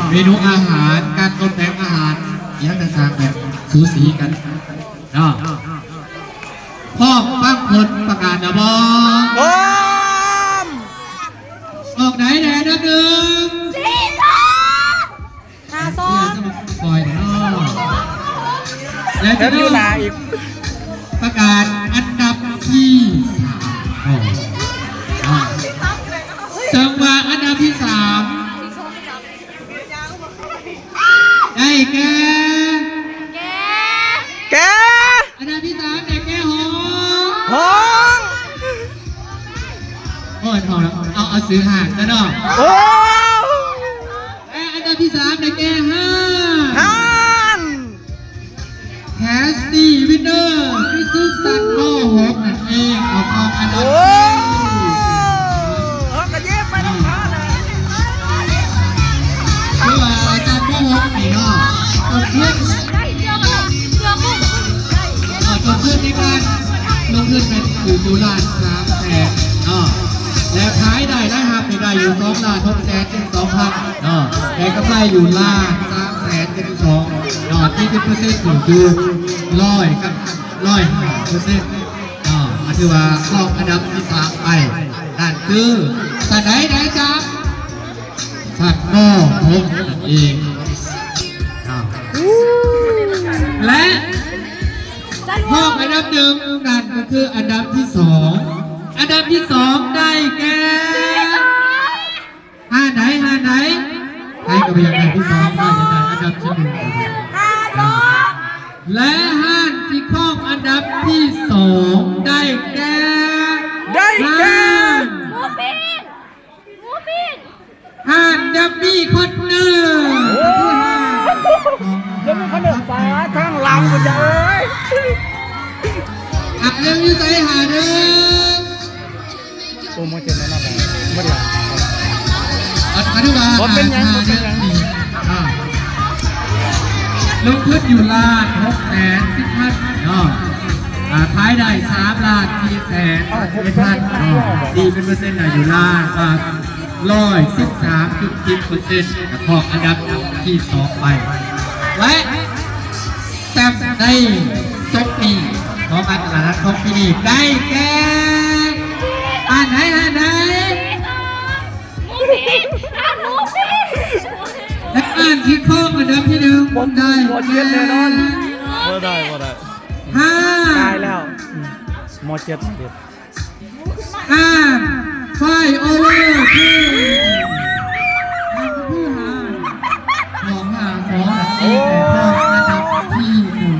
ເມນູອາຫານ ການຕົກແຕ່ງອາຫານ ອີ່ຫຍັງຕ່າງໆ ແບບສູສີກັນເນາະ. ພ້ອມຟັງຜົນປະກາດແລ້ວບໍ່? ພ້ອມ! ອອກໃດແດ່ອັນດັບໜຶ່ງ? ສີ່ສອງ ຫ້າສອງ ຄອຍເນາະ ແລ້ວຈະຢູ່ໜ້າອີກ ປະກາດອັນດັບທີສາມ ເຊິ່ງວ່າອັນດັບທີສາມ ໄດ້ແກ່ ແກ່ ແກ່ ອັນດັບທີສາມໄດ້ແກ່ ຫົງ ຫົງ ໂອ້ຍ ເອົາ ເອົາຊື່ຮ້ານຊະເນາະ ໂອ້ ແລະອັນດັບທີສາມໄດ້ແກ່ ຮ້ານ ຮ້ານ Tasty Winner ຄືຊຸມຊັ້ນ ມໍຫົກ ນັ້ນເອງ ເຂົ້າຮອບອັນດັບ ໂອ້ ເຮົາກໍເຢ້ໄປນຳເຂົາແຫຼະ ຄືວ່າຊັ້ນ ມໍຫົກ ນີ້ເນາະ ຕົ້ນທຶນ ເອີ ຕົ້ນທຶນໃນການລົງທຶນແມ່ນຢູ່ ຢູ່ລ້ານສາມແສນເນາະ ແລະຂາຍໄດ້ ລາຍຮັບນີ້ໄດ້ຢູ່ ສອງລ້ານຫົກແສນເຈັດສິບສອງພັນ ເນາະ ໄດ້ກຳໄລຢູ່ລ້ານສາມແສນເຈັດສິບສອງເນາະ ທີ່ເປັນເປີເຊັນຢູ່ຮ້ອຍກັບຮ້ອຍຫ້າເປີເຊັນເນາະ ກໍຖືວ່າຄອງອັນດັບທີສາມໄປ ນັ້ນຄືທ່ານໃດໄດ້ຈາກຊັ້ນ ມໍຫົກ ນັ້ນເອງເນາະ ແລະຄອງອັນດັບໜຶ່ງ ນັ້ນກໍຄືອັນດັບທີສອງ ອັນດັບທີສອງໄດ້ແກ່ ຮ້ານໃດ ຮ້ານໃດ ໃຜກໍບໍ່ຢາກໄດ້ທີສອງ ໃຜຢາກໄດ້ອັນດັບທີໜຶ່ງ ຫ້າສອງ ແລະຮ້ານທີ່ຄອງອັນດັບທີສອງໄດ້ແກ່ ໄດ້ແກ່ ຮ້ານ ໝູປີ້ງ ໝູປີ້ງ ຮ້ານ Yummy Corner ໂອ້ Yummy Corner ປາທາງຫຼັງພຸ້ນເອີຍ ຫາເດີ ຢູ່ໃສ ຫາເດີ ໂອ້ ມາເຈັດແນ່ນອນແລ້ວ ບໍ່ໄດ້ ອັນ ອັນນີ້ວ່າ ບໍ່ເປັນຫຍັງ ບໍ່ເປັນຫຍັງ ອ່າ ລົງທຶນຢູ່ລ້ານຫົກແສນສິບພັນເນາະ ອ່າ ຂາຍໄດ້ສາມລ້ານສີ່ແສນສາມສິບເອັດພັນເນາະ ຕີເປັນເປີເຊັນໄດ້ຢູ່ລ້ານ ອ່າ ຮ້ອຍສິບສາມຈຸດສິບເປີເຊັນ ກໍຄອງອັນດັບທີສອງໄປ ແລະ ແຊມໃນສົກນີ້ຂອງງານຕະຫຼາດນັດຂອງປີນີ້ໄດ້ແກ່ ຮ້ານໃດ ຮ້ານໃດ ແລະຮ້ານທີ່ຄອງອັນດັບທີໜຶ່ງໄດ້ແກ່ ບໍ່ໄດ້ ບໍ່ໄດ້ ຫ້າ ຕາຍແລ້ວ ມໍເຈັດ ເຈັດ ອ່າ ໄຟໂອເວີ ຄື ຄືຫ້າ ຂອງຫ້າສອງ ໂອ້